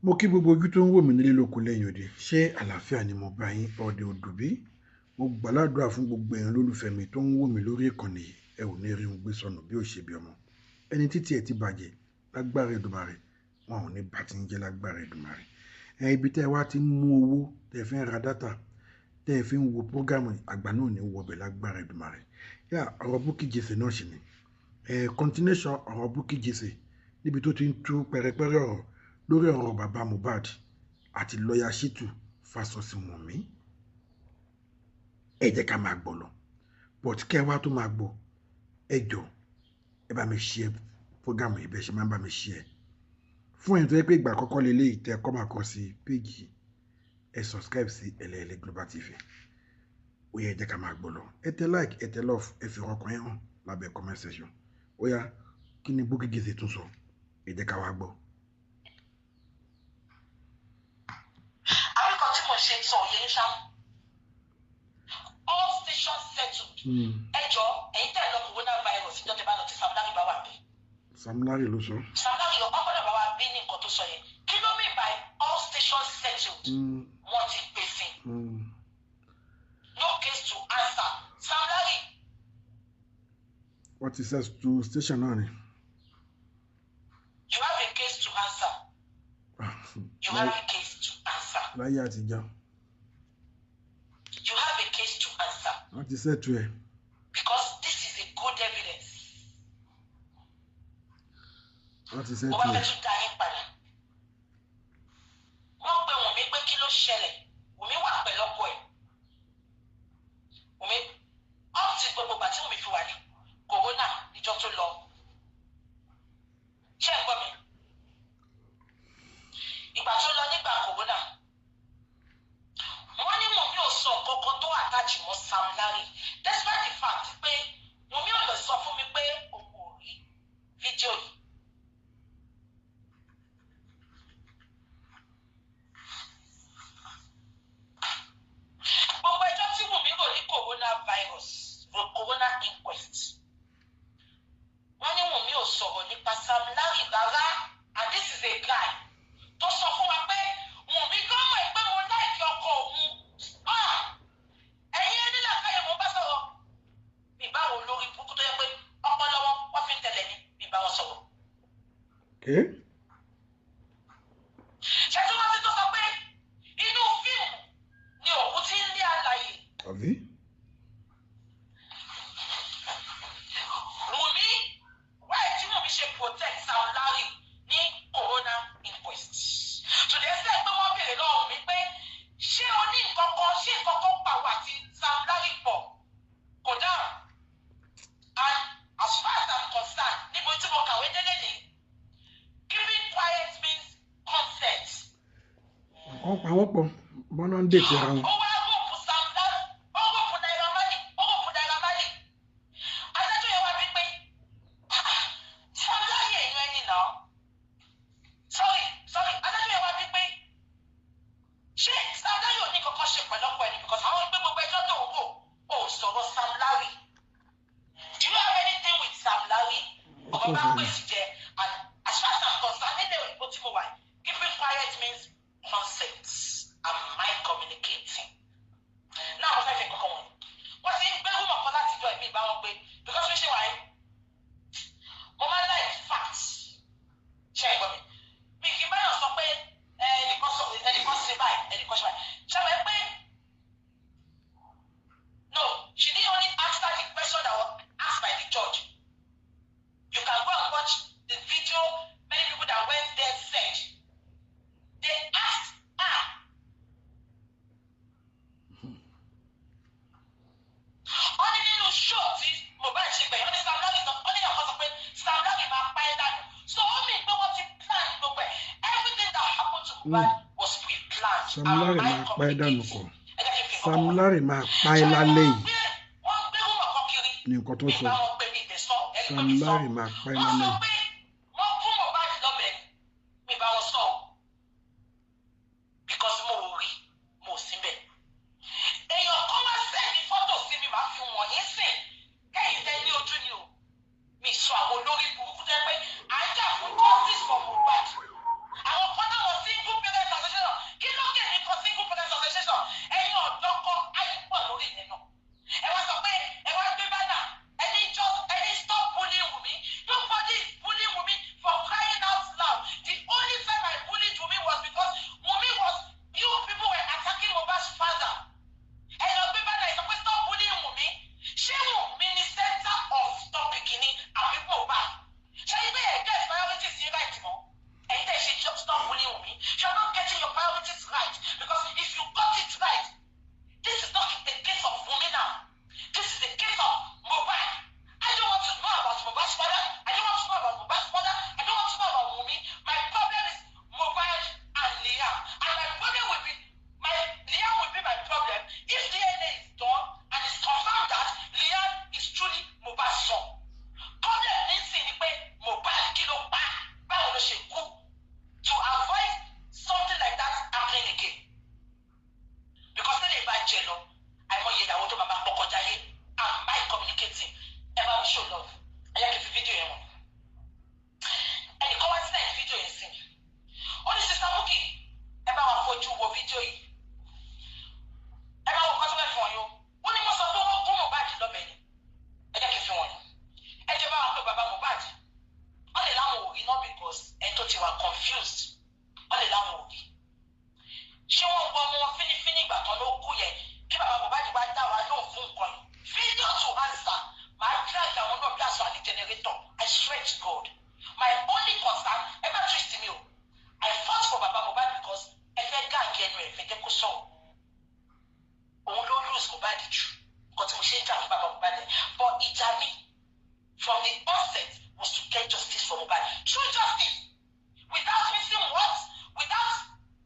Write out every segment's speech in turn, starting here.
Mo kí gbogbo ojú tó ń wò mí nílé lóko lẹ́yìn òde. Ṣé àlàáfíà ni mo bá yín ọdẹ òdùbí? Mo gbàládùra fún gbogbo ẹ̀yin olólùfẹ́ mi tó ń wò mí lórí ìkànnì yìí. Ẹ ò ní rí un gbé sọnù bí ó ṣe bí ọmọ. Ẹni títí ẹ ti bàjẹ́ lágbára Èdùmàrè, wọn ò ní bá ti ń jẹ́ lágbára Èdùmàrè. Ẹ ibi tẹ́ ẹ wá ti ń mú owó, tẹ́ ẹ fi ń ra dátà, tẹ́ ẹ fi ń wo prógámù àgbà náà ní wọbẹ̀ lágbára Èdùmàrè. Yá ọ̀rọ̀ Bukky Jesse náà sì ni. Ẹ continuation ọ̀rọ̀ Bukky Jesse níbi tó ti ń tú pẹrẹpẹrẹ ọ̀rọ̀ lórí ọ̀rọ̀ bàbá Mohbad àti lọ́ọ̀yà Shittu fásọsì Wùnmí. Ẹ jẹ́ ká máa gbọ́ lọ. But kẹ́ ẹ wá tó máa gbọ́, ẹ jọ̀ọ́ ẹ bá mi share prógámù yìí bẹ́ẹ̀ ṣe máa ń bá mi share. Fún ẹ̀yin tó jẹ́ pé ìgbà àkọ́kọ́ leléyìí tẹ́ ẹ kọ́ máa kọ sí péjì, ẹ subscribe sí Ẹlẹ́ẹ̀lẹ́ Global TV. Ó yá ẹ jẹ́ ká máa gbọ́ lọ. Ẹ tẹ like, ẹ tẹ love, ẹ fi ọkàn yín hàn lábẹ́ comment section. Ó yá kí ni Bukky Jesse tún sọ? Ẹ jẹ́ ká wá gbọ́. Àbí kan tí mo ṣe sọ òye ń ṣá. All stations settled. Ẹ jọ ẹ̀yin tẹ̀ lọ coronavirus ìjọ tẹ bá lọ tí Sam Larry bá wà bí. Sam Larry ló sọ. Sam Larry ọkọ gbọ́dọ̀ bá wa bí ní nǹkan tó sọ yẹn. Kí ló mean by all stations settled? Wọ́n ti pèsè. No case to answer. Sam Larry. Wọ́n ti settle station náà ni. You have a case to answer. You have a case to answer. Láyé àtijọ́. You have a case to answer. Wọ́n ti settle ẹ̀. Because this is a good evidence. Wọ́n ti Mo settle bá fẹ́ ẹ̀. tún dá yín padà. Wọ́n pe Wùnmí pé kí ló ṣẹlẹ̀? Wùnmí wà pẹ̀lú ọkọ ẹ̀. Wùnmí up till gbogbo ìgbà tí Wùnmí fi wà ní corona níjọ́ tó lọ. Ṣé ẹ gbọ́ mi? Ìgbà tó lọ nígbà corona. Wọ́n ní Wùnmí ò sọ nǹkan kan tó attach mọ́ Sam Larry. Despite the fact pé Wùnmí ò lè sọ fún mi pé òun ò rí fídíò yìí. Gbogbo ẹjọ́ tí Wùnmí rò ní coronavirus, corona inquest. Wọ́n ní Wùnmí ò sọ̀rọ̀ nípa Sam Larry rárá, and this is a guy tó sọ fún wa pé Wùnmí gan mọ̀ pé mo láìkí ọkọ òun. Ẹ̀yin ẹni làkàyè mo bá sọ̀rọ̀. Mi bá wo lórí burúkú tó yẹ pé ọpọlọ wọn wọ́n fi ń tẹ̀lé ni mi bá wọn sọ̀rọ̀. Okay. Ṣé tí wọ́n ti tó sọ pé inú fíìmù ni òkú ti ń lé alààyè? Àbí? Wùnmí, why tí Wùnmí ṣe protect Sam Larry ní corona inquest? To the extent pé wọ́n béèrè lọ́wọ́ mi pé ṣé o ní nǹkan kan, ṣé nǹkan kan pàwọ́ àti Sam Larry pọ̀? Kò dáhùn. And as far as I'm concerned, níbo tí mo kàwé délé ni, keeping quiet means consent. Nǹkan pa wọ́n pọ̀, bọ́n náà ń dètè ara wọn. Ó wá rògbò Sam Larry, ó rògbò Naira Marley, ó rògbò Naira Marley. Adájọ́ yẹn wá bí pé Sam Larry èèyàn ẹni náà. Sorry, sorry, adájọ́ yẹn wá bí pé ṣé Sam Larry ò ní kankan ṣe pẹ̀lú ọkọ ẹni because àwọn gbé gbogbo ẹjọ́ tó ń rò ó sọ̀rọ̀ Sam Larry. Do you have anything with Sam Larry? Ọ̀rọ̀ bá pèsè jẹ, and as far as I'm concerned, nílẹ̀ òyìnbó tí mo wà, keeping quiet means consent. Am I communicating? Náà mo fẹ́ fi kankan wọ̀nyí. Wọ́n ti ń gbé rúmọ̀ kan láti jọ ẹ̀mí ìbá wọn pé because bí ṣe wà yìí, mo máa ń like facts. Ṣé ẹ gbọ́ mi? Mi kì í báyọ̀ sọ pé ẹnìkan sọ ẹnìkan ṣe báyìí, ẹnìkan ṣe báyìí. Ṣé wọ́n pé no, she didn't only answer the question that was asked by the judge. You can go and watch the video. Many people that went there said they asked her. Wọ́n ní nínú show tí Mohbad ṣe gbẹ̀yìn, wọ́n ní Sam Larry sọ, wọ́n ní ọ̀kan sọ pé Sam Larry máa pa ẹ́ dànù. So ó mì pé wọ́n ti plan gbogbo ẹ̀. Everything that happened to Mohbad was pre-planned. Sam Larry máa pa ẹ́ dànù kọ́. Ẹ jẹ́ kí n fi Sam nǹkan wọ̀nyí. Larry máa pa ẹ́ lálẹ́ yìí Wọ́n gbé rúmọ̀ kan kiri. ní nǹkan tó sọ. Ìgbà wọn pè mí ìdẹ̀sọ́, ẹni pé Sam mi sọ. Larry máa pa ẹ́ Wọ́n lálẹ́ sọ yìí. pé wọ́n fún Mohbad lọ́bẹ̀ mi bá wọn sọ o. Because mo ò rí, mo ò síbẹ̀. Èèyàn kan wá sẹ́ẹ̀dì fọ́tò sí mi, màá fi wọ̀nyí sìn. Kẹ́yìn tẹ ní ojú ni o. Mi sọ àwọn olórí burúkú tẹ́ pé à ń jà fún justice for Mohbad. Àwọn kan náà wọ́n single confused. Wọ́n lè láwọn òbí. Ṣé wọ́n wọ ọmọ wọn fínífíní ìgbà tán ló kú yẹn kí bàbá Mohbad wá dá wa lóhùn fún nǹkan yìí? Failure to answer, màá drag àwọn náà bí aṣọ àní generator. I swear to God. My only concern, ẹ má twist mi o. I fought for bàbá Mohbad because ẹ fẹ́ gag ẹnu ẹ fẹ́ jẹ́ kó sọ̀rọ̀. Òun ló lose Mohbad jù. Nǹkan tí mo ṣe ń jà fún bàbá Mohbad ẹ̀. But ìjà mi from the onset was to get justice for Mohbad. True justice. Without missing words, without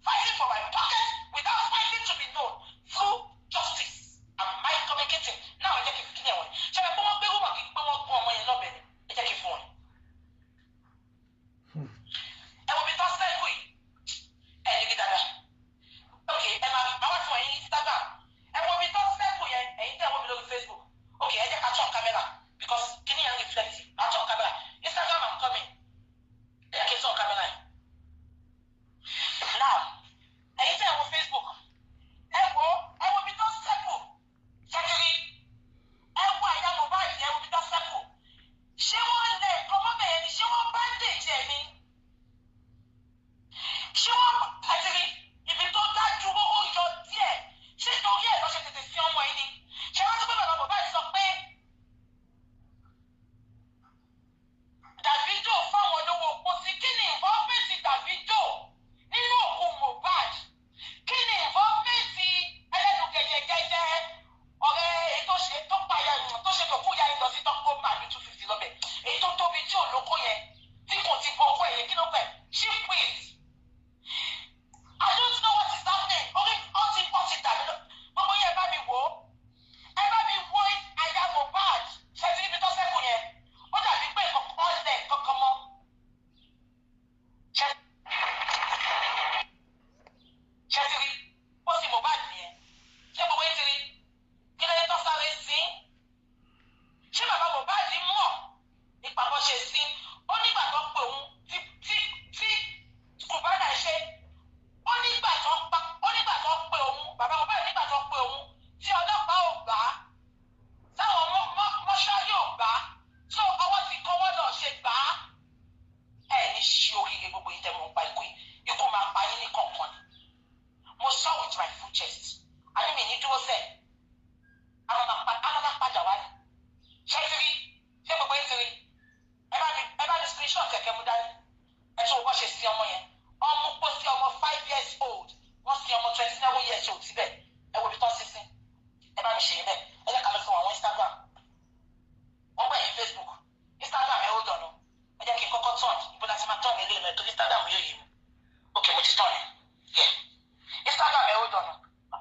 fighting for my pocket, without fighting to be known. Through justice. Am I communicating? Now ẹ jẹ́ kí n fi kíni ẹ̀wọ̀n. Ṣé ẹ pé wọ́n gbé rumour kí pé wọ́n gún ọmọ yẹn lọ́bẹ ni? Ẹ jẹ́ kí n fún wọn. Ẹ wo bí tán sẹ́kù yìí. Ẹ ní rí dáadáa. Ok, ẹ máa wá fún ẹ̀yin Instagram. Ẹ wo bí tán sẹ́kù yẹn, ẹ̀yin tẹ́ ẹ wò mí lórí Facebook. Ok, ẹ jẹ́ ká turn camera because kíni yẹn reflect. Máa turn camera. Instagram, I'm coming. Ẹ jẹ́ kí n turn camera yẹn. Now, ẹ̀yin tẹ́ ẹ wo Facebook, ẹ wo bí tán sẹ́kù. Ṣẹ́kiri, ẹ wo àyà Mohbad, ẹ wo bí tán sẹ́kù. Ṣé wọ́n lẹ̀ nǹkan mọ́bẹ̀ yẹn ni? Ṣé wọ́n bandage ẹ̀ ni? Ṣé wọ́n àtìrí ibi tó dájú ó yọ díẹ̀? Ṣé torí ẹ̀ lọ́ ṣe tètè sí ọmọ yìí ni? Ṣé wọ́n ti pé bàbá Mohbad sọ pé Davido fáwọn olówó pósí? Kí ni involvement Davido nínú òkú Mohbad? Kí ni involvement ẹlẹ́nu gẹ́gẹ́gẹ́gẹ́ ọ̀rẹ́ èyí tó ṣe tó pa ya tó ṣe tó kú ya lọ sí tọ́kọ́ màálù 250 lọ́bẹ̀, èyí tó tóbi tí ò lóko yẹn tí kò ti bọ̀ ọkọ ẹ̀yẹ, kí ló pẹ̀, Chief Priest? I don't know what is happening. Orí ọtí dàbí gbogbo yẹn. Ẹ bá mi wò ó, ẹ bá mi wo àyà Mohbad. Ṣe ti níbi tó sẹ́kù yẹn, ó dàbí pé nǹkan lẹ̀ kankan mọ́. Ṣe ti rí ó sì Mohbad nìyẹn? Ṣé gbogbo yín ti rí? Kí ló dé tó sáré sí? Ṣé bàbá Mohbad mọ̀ nípa bó ṣe sí? Ó nígbà tó pé òun tí Cubana ṣe, ó nígbà tó pa, ó nígbà tó pé òun, bàbá Mohbad nígbà tó pé òun tí ọlọ́pàá ò gbà á, táwọn mọ́ṣúárì ò gbà á, tó ọwọ́ ti kọ́wọ́ náà ṣe gbà á. Ẹ ní ṣe oríire, gbogbo yìí tẹ́ mọ̀ ń pa ikú yìí, ikú máa pa yín ní kọ̀ọ̀kan ni. Mo sọ with my full chest, àní mi ní dúró sẹ́ẹ̀, àwọn máa padà wá ní. Ṣé ti rí? Ṣé gbogbo yín ti rí? Ẹ bá mi screenshot kẹ̀kẹ́ mú dání. Ẹ tún wọ́n ṣe sí ọmọ yẹn, ọmú pọ̀ sí ọmọ 5 years old, wọ́n sí ọmọ 27 years old síbẹ̀. Ẹ wo ibi tán sí sí. Ẹ bá mi ṣe yín bẹ́ẹ̀. Ẹ jẹ́ ká lọ fún àwọn Instagram. Wọ́n gbà yín Facebook, Instagram, ẹ hold on o. Ẹ jẹ́ kí n kọ́kọ́ turn ibo láti máa turn ilé ìmọ̀ torí Instagram yóò yé mi. Ok, mo ti turn ẹ̀. Yeah, Instagram, ẹ hold on o.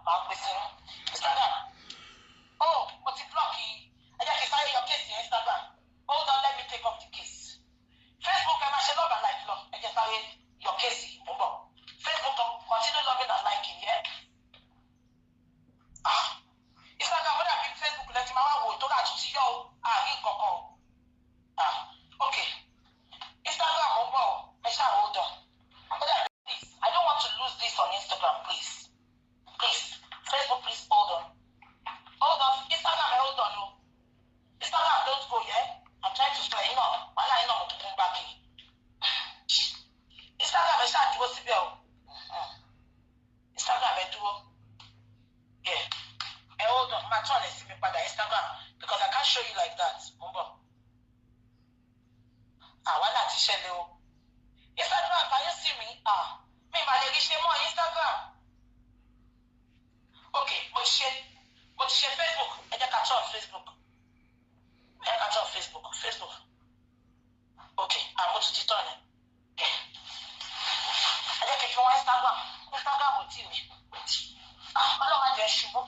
Màá gbé sí Instagram. Oh, mo ti block yìí. Ẹ jẹ́ kí n sáré yọ case yẹn. Instagram, hold on, let me take off the case. Facebook, ẹ máa ṣe love and like lọ. Ẹ jẹ́ sáré yọ case, mo ń bọ̀. Facebook, continue loving and liking, yeah. Ah, Instagram, ó dàbí Facebook lẹ́tí máa wá wò tó láti ti yọ o, àárín kankan o. Ah, ok, Instagram, mo ń bọ̀ o. Ẹ ṣáà hold on. Ó dàbí, please, I don't want to lose this on Instagram. Please, please, Facebook, please hold on, hold on. Instagram, ẹ hold on o. Instagram, don't go, yeah. I'm trying to spread iná wàhálà iná mo kúkú ń bá kiri. Instagram, ẹ ṣáà dúró síbẹ̀ o. Instagram, ẹ dúró. Yeah, ẹ hold on, máa turn ẹ sí mi padà, Instagram, because I can't show you like that. Mo ń bọ̀. Àwa láti ṣẹlẹ̀ o. Instagram, can you see me? Ah, mi mà lè rí ṣe mọ́ Instagram. Ok, mo ti ṣe Facebook. Ẹ jẹ́ ká turn Facebook, ẹ jẹ́ ká turn Facebook. Facebook, ok. Ah, mo tún ti turn ẹ. Ẹ jẹ́ kí n fi wọ́n Instagram. Instagram ò tí ì rí. Ah, ọlọ́run á jẹ́ ṣubú,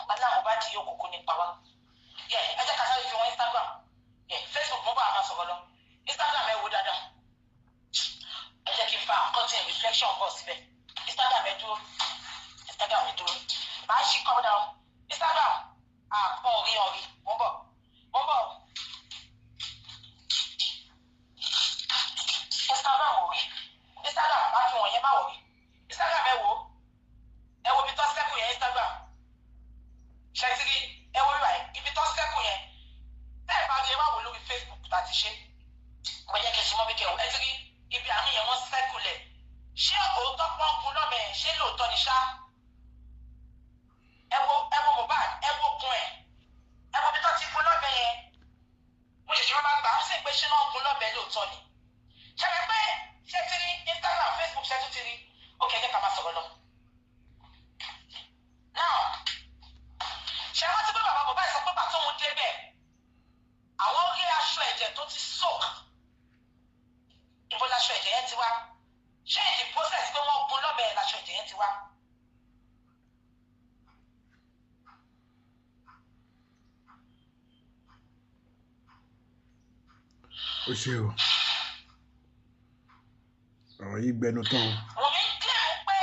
aláwọ̀ bá di yóò kúkú nípa wa. Ẹ jẹ́ ká sáré fi wọ́n Instagram. Facebook, mo bá a máa sọ̀rọ̀ lọ. Instagram, ẹ wo dáadáa. Ẹ jẹ́ kí n fa cutting reflection bọ̀ síbẹ̀. Instagram, ẹ dúró. Instagram, ẹ dúró, màá ṣí kọ́ down. Instagram, ah, ọ̀rí ọ̀rí, mo ń bọ̀, mo ń bọ̀. Instagram ò rí. Instagram, bá fi wọ̀nyẹn, má wọ̀ rí. Instagram, ẹ wo, ẹ wo ibi tó sẹ́kù yẹn. Instagram, ṣẹ́tìrì, ẹ wo bíbáyìí, ibi tó sẹ́kù yẹn. Tẹ́ ẹ bá rí, ẹ wá wò lórí Facebook tá a ti ṣe. Mo jẹ́ kí n súnmọ́ bí kẹ́ ẹ ti rí ibi àárín yẹn, wọ́n sẹ́kù lẹ̀. Tún ti rí. Ok, ẹ jẹ́ ká máa sọ̀rọ̀ lọ. Now, ṣe rántí pé bàbá Mohbad sọ pé bàtà òun débẹ̀, àwọn rí aṣọ ẹ̀jẹ̀ tó ti soak. Ibo laṣọ ẹ̀jẹ̀ yẹn ti wá? Ṣé in the process pé wọ́n gun lọ́bẹ̀ laṣọ ẹ̀jẹ̀ yẹn ti wá? Ó ṣe o, ọ̀rọ̀ yìí gbẹnu tán o. Wùmí ń claim pé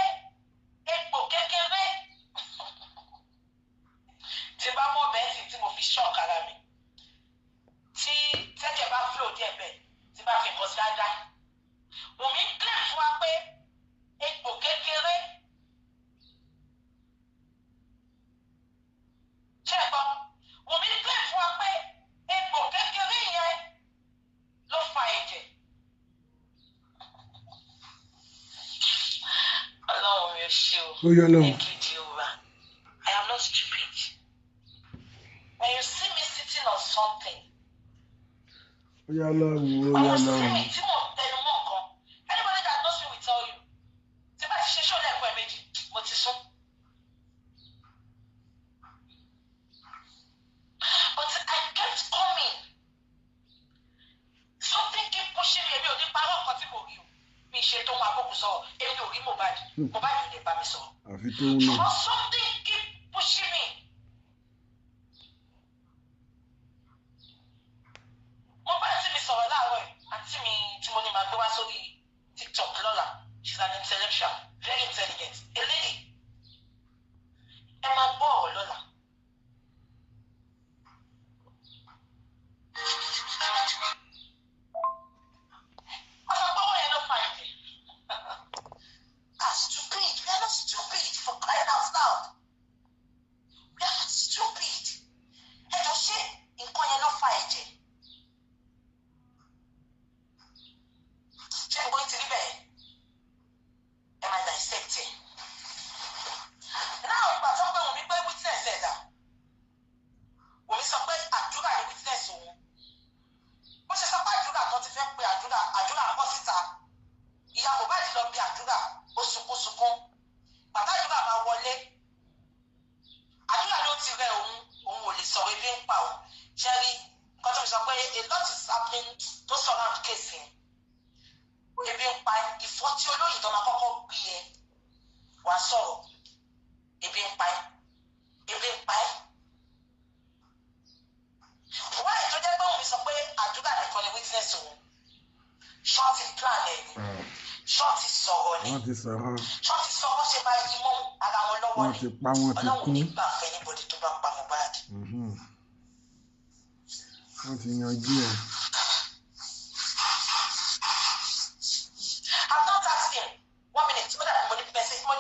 egbò kékeré tí bá mọ̀ bẹ́ẹ̀ sì tí mo fi shock ara mi, tí tẹ́jẹ̀ bá flow díẹ̀ bẹ́ẹ̀, tí bá fi nǹkan sí dáadáa. Wùmí ń claim fún wa pé egbò kékeré, ṣé ẹ gbọ́? Wùmí ń claim fún wa pé egbò kékeré yẹn ló fa ẹ̀jẹ̀. Ọlọ́run mi ò ṣe o. Ó yọ lọ́hùn. Thank you, Jehovah. I am not stupid. When you see me sitting on something, Ó yá lọ́hùn, ó when yá you see lọ́hùn. me tí mò ń tẹnu mọ́ nǹkan, anybody that knows me will tell you. Tí bá ti ṣe ṣọ́ọ̀lẹ̀ ẹ̀kọ́ ẹ̀ méjì, mo ti sún. But I kept coming. Something keep pushing me. Èmi ò ní parọ́ nǹkan tí mo rí o. Mi ṣe tó máa bókun sọ̀rọ̀. Èmi ò rí Mohbad. Mohbad ò lè bá mi sọ̀rọ̀. Àfi tó ń nà. Ṣùgbọ́n something keep pushing me. Mo bá àǹtí mi sọ̀rọ̀ láàárọ̀ yìí. Àǹtí mi tí mo ní máa gbé wá sórí TikTok lọ́la. She's an intellectual, very intelligent, a lady. Ẹ máa gbọ́ ọ̀rọ̀ lọ́la. Wọ́n sọ pé owó yẹn ló fa ìdè. Ah, stupid. We are not stupid, for crying out loud. We are not stupid. Ẹ jọ, ṣé nǹkan yẹn ló fa ẹ̀jẹ̀? Ṣé gbogbo yín ti rí bẹ́ẹ̀? Ẹ máa dissect ẹ̀. Náà ìgbà tó pé Wùmí pé witness ẹ̀ dà. Wùmí sọ pé àdúrà ni witness òun. Bó ṣe sọ pé àdúrà tó ti fẹ́ pe àdúrà, àdúrà bọ́ síta. Ìyá Mohbad lọ bí àdúrà, ó sunkún sunkún. Bàtà àdúrà máa wọlé. Àdúrà ló ti rẹ òun, òun ò lè sọ̀rọ̀, ebi ń pa òun. Ṣẹ́rí, nǹkan tó fi sọ pé a lot is happening tó surround case yẹn. Ebi ń pa ẹ́, ìfọ́tí olóyìn tó máa kọ́kọ́ gbé ẹ wàá sọ̀rọ̀. Ebi ń pa ẹ́, ebi ń pa ẹ́. Wáyé tó jẹ́ pé òun sọ pé àdúrà nìkan ni witness òun. Ṣọ́ọ̀tì plan ẹ̀ ni, ṣọ́ọ̀tì sọ̀rọ̀ ni, Wọ́n ti sọ̀rọ̀. Ṣọ́ọ̀tì sọ wọ́n ṣe máa yí mọ́ ara wọn lọ́wọ́ Wọ́n ni. ti pa, wọ́n ti Ọlọ́run kú. ní gbà fẹ́ anybody tó bá pa Mohbad. Wọ́n ti yanjú ẹ̀. I'm not asking. One minute. Ó dàbí mo ní message, mo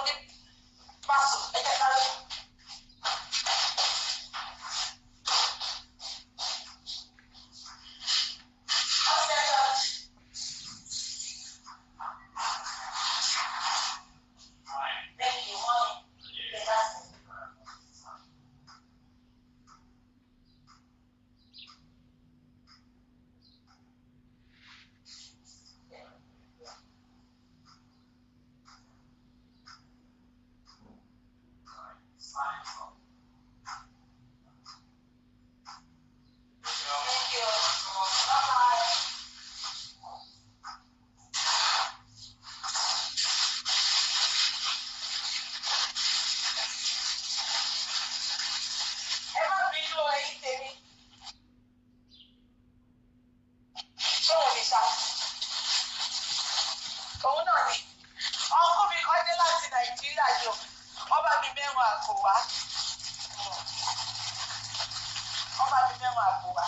ní parcel. Ẹ jẹ́ sáré. One second. Thank you, mommy. Yeah, that's it. Thank you. Bye-bye. Ẹ má bínú o, ẹ̀yin tèmi. Ṣé òun ní ṣá? Òun náà ni. Ọkọ mi kan dé láti Nàìjíríà yìí o. Wọ́n bá mi mẹ́wọ̀n àpò wá. Wọ́n bá mi mẹ́wọ̀n àpò wá.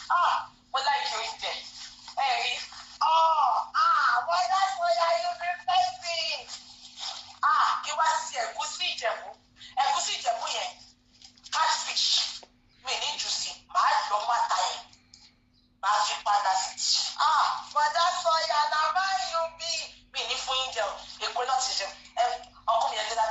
Ah, mo like oúnjẹ. Ẹ rí. Oh, ah, bọ́dá sọ́yà, you be person. Ah, kí wá sí ẹ̀gúsí Ìjẹ̀bú. Ẹ̀gúsí Ìjẹ̀bú yẹn, catfish, mi ní jù sí, màá lọ mọ́ta yẹn. Màá fi padà sí. Ah, bọ́dá sọ́yà, na why you be. Mi ní fún yín jẹ o, Èkó náà ti ṣe. Ẹ ọkọ mi yẹn dé láti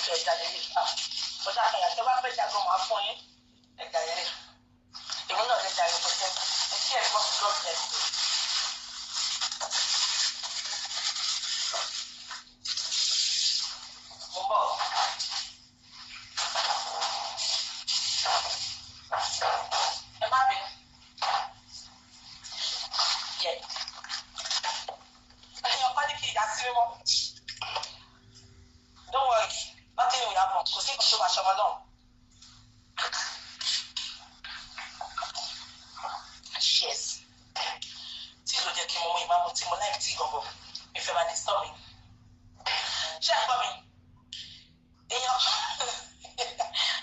Ókè, ẹja lélẹ̀. Ọjà àkàrà tẹ bá fẹ́ jagun máa fún yín. Ẹja lélẹ̀. Èmi náà lè jà rẹpẹtẹ. Ẹ kí ẹ̀gbọ́n mi, God bless you. Mo ń bọ̀. Ẹ má bínú. Yẹ. Ẹ̀yin ọ̀pá ní kí ìyá sí mímọ́. Don't worry, nothing will happen. Kò sí nǹkan tó máa ṣọmọ náà. Cheers. Tí ló jẹ́ kí mo mú ìmáàmù tí mo láì tí gbọ̀ngàn. Ìfẹ́ máa disturb mi. Ṣé ẹ gbọ́ mi? Èèyàn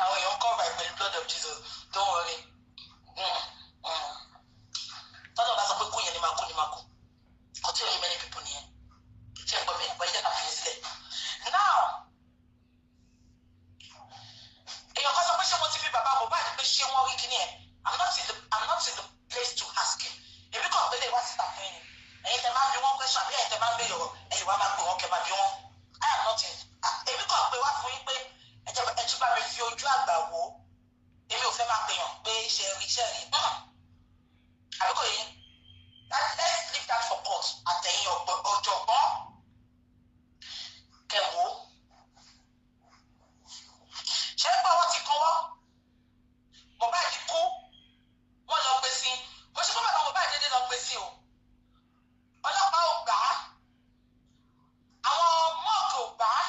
àwọn èèyàn cover pẹ̀lú blood of Jesus. Don't worry. Tọ́lọ̀ bá sọ pé kú yẹn ni máa kú ni máa kú. Kò tí ò ní many people nìyẹn. Ṣé ẹ gbọ́ mi? Àgbáyé jẹ́ ká fi yẹn sílẹ̀. Now, èèyàn kan sọ pé ṣé mo ti fi bàbá Mohbad pé ṣé wọ́n rí kíní ẹ̀. I'm not in the place to ask him. Èmi kàn pé lè wá síta fún yín. Ẹ̀yin tẹ máa ń bí wọ́n question àbí ẹ̀yin tẹ máa ń béèrè ọ̀rọ̀, ẹ̀yin wá máa pè wọ́n kẹ́ máa bí wọ́n. I am not in. Èmi kàn pé wá fún yín pé ẹ jẹ́ ẹ tún bá mi fi ojú àgbà wò ó. Èmi ò fẹ́ máa pèèyàn pé ṣe rí ṣe rí. Àbí kò yín? Let's leave that for court. Àtẹ̀yìn ọ̀jọ̀gbọ́n kẹ̀ wò ó. Ṣé ń gbọ́, wọ́n ti kan wọ́n? Mohbad kú, wọ́n lọ gbé sí. Kò sí fún bàbá Mohbad dédé lọ gbé sí o. Ọlọ́pàá ò gbà á. Àwọn morgue ò gbà á.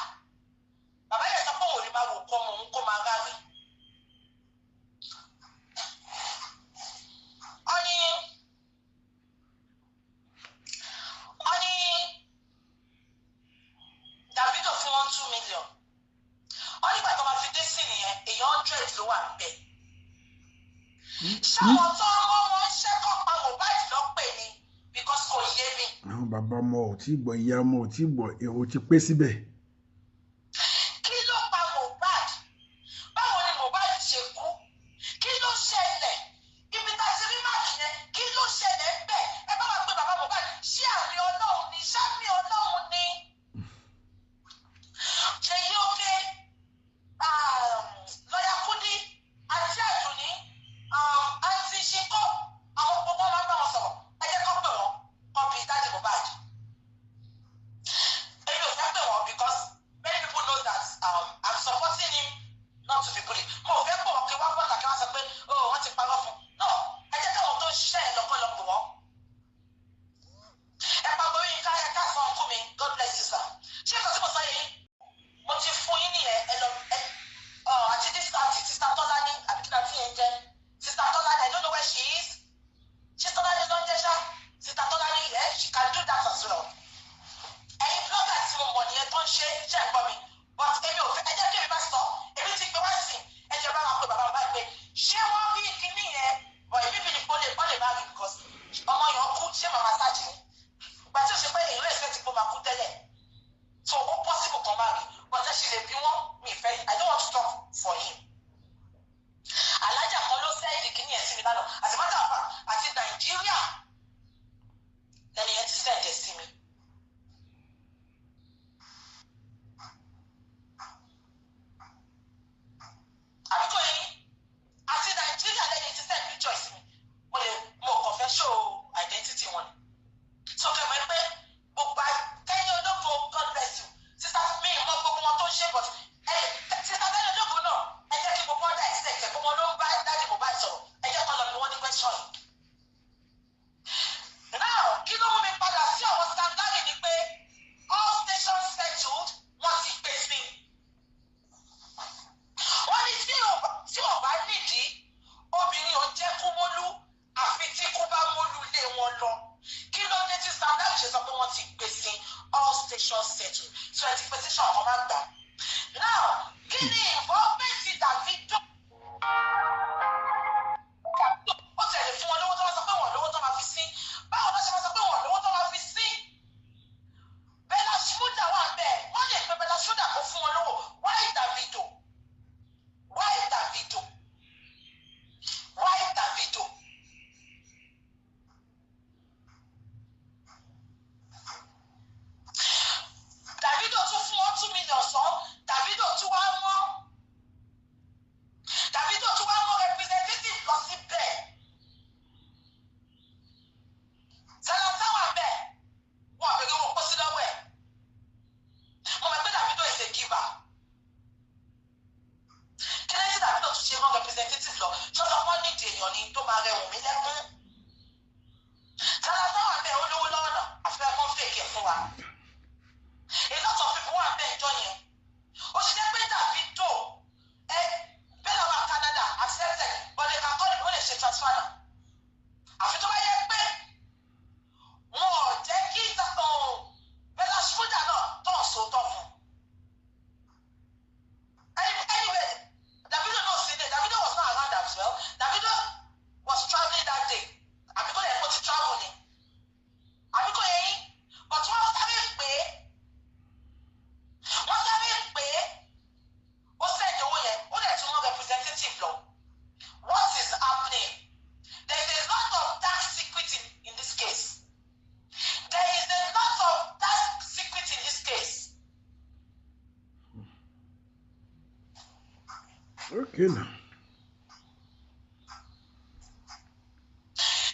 Bàbá yẹn sọ pé òun ò ní máa wò kọ́ ọmọ òun kó máa ráre. Wọ́n ní Davido fún wọn 2 million. Wọ́n nígbà tó máa fi dé sí nìyẹn, èèyàn 100 ló wà níbẹ̀. Ṣáwọn tó ń rán wọn ṣẹ́kọ̀ pa Mohbad lọ pè ní? Because kò yé mi. Àwọn bàbá ọmọ ò tí gbọ́, ìyá ọmọ ò tí gbọ́, èrò ti pé síbẹ̀. Kí ló pa Mohbad? Báwo ni Mohbad ṣe kú? Kí ló ṣẹlẹ̀? Ibi tá a ti rí mark yẹn, kí ló ṣẹlẹ̀ ń bẹ̀? Ẹ bá wa pé bàbá Mohbad. Ṣé àmì Ọlọ́run ni? Ṣé àmì Ọlọ́run ni? Ṣèyí Oke, lọ́yà Kúdí àti Àdùnní, àti Ṣinkó, àwọn gbogbo máa ń bá wọn sọ̀rọ̀. Ẹ jẹ́ kó pè wọ́n kọ́ bí daddy Mohbad. Èmi ò fẹ́ pè wọ́n because many people know that I'm supporting him not to be bullied. Mo ò fẹ́ pè wọ́n kí wọ́n bọ̀tà kí wọ́n sọ pé, oh, wọ́n ti parọ́ fún. No, ẹ jẹ́ káwọn tó ń ṣiṣẹ́ yẹn lọ́kọ́ lọ pè wọ́n. Ẹ pa borí ká ẹ ká sọ ọkú mi. God bless you, sir. Ṣé nǹkan tí mo sọ yìí mo ti fún yín nìyẹn? Ẹ lọ ẹ ọ àti this àti Sister Tọ́lání, àbí kí ni àti yẹn jẹ́? Sister Tọ́lání, I don't know where she is. Ṣé Tọ́lání ló ń jẹ́ ṣá? Sister Tọ́lání, yeah, she can do that as well. Ẹ̀yin blogger tí mo mọ̀ nìyẹn tó ń ṣe. Ṣe ń gbọ́ mi? But èmi ò fẹ́, ẹ jẹ́ kí èmi bá sọ. Èmi ti gbé wá sí, ẹ jẹ́ bá wa pé bàbá bá gbé ṣé wọ́n rí kíní yẹn. But èmi bí ní kó lè má rí because ọmọ yẹn kú, ṣé màmá sáàjì ni? Ìgbà tí ó ṣe pé èèyàn expect pé ó máa kú tẹ́lẹ̀, so ó possible kan má rí, but ẹ ṣì lè bí wọ́n. Mi fẹ́, I don't want to talk for him. Alájà kan ló send kíní yẹn sí mi lánàá. As a matter of fact, àti Nàìjíríà lẹ́ni yẹn ti send ẹ̀ sí mi. Àbí kò yín? Àti Nàìjíríà lẹ́ni ti send picture sí mi. Mo lè, mo kàn fẹ́ show identity wọn ni. So kẹmọ pé gbogbo Kẹ́ni Ológo, God bless you, sister mi. Mọ gbogbo wọn tó ń ṣe, but ẹ sister Kẹ́ni Ológo náà, ẹ jẹ́ kí gbogbo ọ̀dà ẹ̀sẹ̀ ìkẹ́ gbogbo wọn ló ń bá daddy Mohbad sọ̀rọ̀. Ẹ jẹ́ kọ́ lọ bí wọ́n ní question yìí. Now, kí ló mú mi padà sí àwọn Sam Larry ni pé all stations settled, wọ́n ti gbé sí i. Wọ́n ní tí ò bá nídìí, obìnrin ò jẹ́ kú mólú àfi tí kú bá mólú lé wọn lọ. Kí ló dé tí Sam Larry ṣe sọ pé wọ́n ti gbé sí, all stations settled? So ẹ ti petition ọkọ̀ máa gbà. Now, kí ni involvement Davido? Ó tẹ̀lé fún wọn lówó tó wá sọ pé wọ́n lówó tó máa fi sí. Báwo ló ṣe máa sọ pé wọ́n lówó tó máa fi sí? Bella Shmurda wà bẹ́ẹ̀, wọ́n lè pe Bella Shmurda kó fún wọn lówó. Why Davido? Why Davido? Why Davido? Davido tún fún wọn 2 million sọ. Davido tún wá lọ ṣọ́sọ́ wọn nídìí èèyàn ni tó máa rẹ Wùnmí lẹ́kún. Salasa wà bẹ́ẹ̀, ó lówó lọ́wọ́ náà, àfi bẹ́ẹ̀ kọ́ fèkì ẹ̀ fún wa. A lot of people wà bẹ́ẹ̀ jọ yẹn. Ó ṣe jẹ́ pé Davido ẹ bẹ́ẹ̀ lọ́wọ́ Canada accepted, but they can call it, ó lè ṣe transfer náà. Àfi tó bá yẹ pé wọn ò jẹ́ kí Bella Shmurda náà tó ń sòótọ́ fún. Anyway, Davido no see there. Davido was not around as well. Davido was traveling that day. Àbí kò yẹ kó ti travel ni. Àbí kò yẹ yín. But wọ́n sáré pé, wọ́n sáré pé ó send owó yẹn, ó dẹ̀ tún wọ́n representative lọ. What is happening? There is a lot of dark secret in this case. There is a lot of dark secret in this case. Okay now.